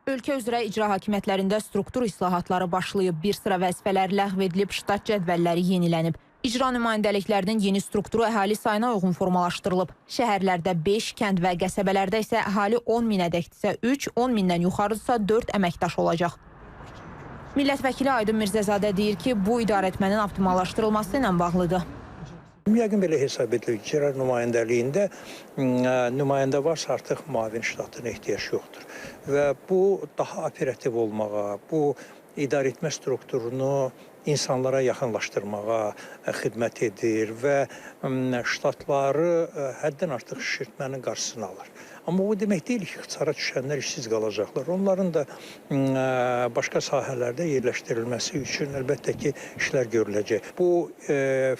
Ölkə üzrə icra hakimiyyətlərində struktur islahatları başlayıb, bir sıra vəzifələr ləğv edilib, ştat cədvəlləri yenilənib. İcra nümayəndəliklərinin yeni strukturu əhali sayına uyğun formalaşdırılıb. Şəhərlərdə 5, kənd və qəsəbələrdə isə əhali 10 minədəkdirsə 3, 10 mindən yuxarıdırsa 4 əməkdaş olacaq. Millət vəkili Aydın Mirzəzadə deyir ki, bu idarəetmənin optimallaşdırılması ilə bağlıdır. Yəqin belə hesab edilir ki, icra nümayəndəliyində nümayəndə varsa artıq müavin ştatına ehtiyac yoxdur. Və bu daha operativ olmağa, bu idarəetmə strukturunu insanlara yaxınlaşdırmağa xidmət edir və ştatları həddən artıq şişirtmənin qarşısını alır. Amma bu demək deyil ki, ixtisara düşənlər işsiz qalacaqlar. Onların da başqa sahələrdə yerləşdirilməsi üçün əlbəttə ki, işlər görüləcək. Bu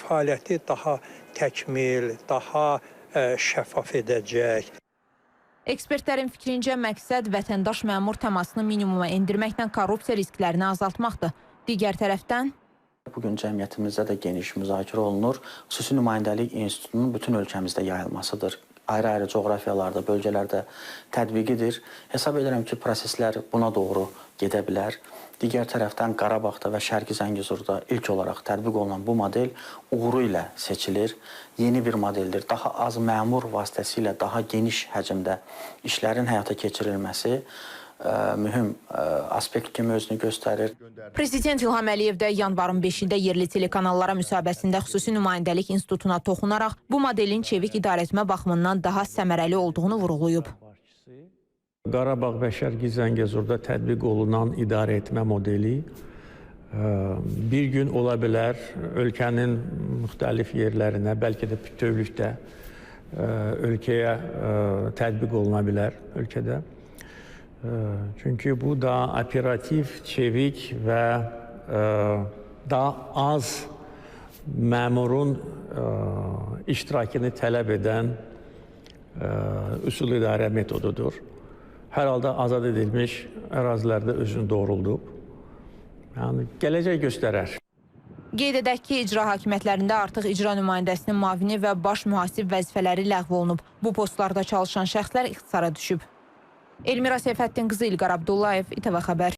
fəaliyyəti daha təkmil, daha şəffaf edəcək. Ekspertlərin fikrincə məqsəd vətəndaş məmur təmasını minimuma endirməklə korrupsiya risklərini azaltmaqdır. Digər tərəfdən bu gün cəmiyyətimizdə də geniş müzakirə olunur. Xüsusi nümayəndəlik institutunun bütün ölkəmizdə yayılmasıdır. Ayrı-ayrı coğrafiyalarda, bölgələrdə tətbiqidir. Hesab edirəm ki, proseslər buna doğru gedə bilər. Digər tərəfdən Qarabağda və Şərqi Zəngəzurda ilk olaraq tətbiq olunan bu model uğuru ilə seçilir. Yeni bir modeldir. Daha az məmur vasitəsilə daha geniş həcmdə işlərin həyata keçirilməsi mühüm aspekt kimi özünü göstərir. Prezident İlham Əliyev də yanvarın 5-də yerli telekanallara müsahibəsində xüsusi nümayəndəlik institutuna toxunaraq bu modelin çevik idarəetmə baxımından daha səmərəli olduğunu vurğulayıb. Qarabağ və Şərqi Zəngəzurda tətbiq olunan idarəetmə modeli bir gün ola bilər ölkənin müxtəlif yerlərinə, bəlkə də bütövlükdə ölkəyə tətbiq oluna bilər ölkədə. Çünki bu da operativ, çevik və daha az məmurun iştirakını tələb edən üsul idarə metodudur. Hər halda azad edilmiş ərazilərdə özünü doğruldub. Yəni, gələcək göstərər. Qeyd edək ki, icra hakimiyyətlərində artıq icra nümayəndəsinin müavini və baş mühasib vəzifələri ləğv olunub. Bu postlarda çalışan şəxslər ixtisara düşüb. Elmira Seyfəddin qızı, İlqar Abdullayev, İTV Xəbər.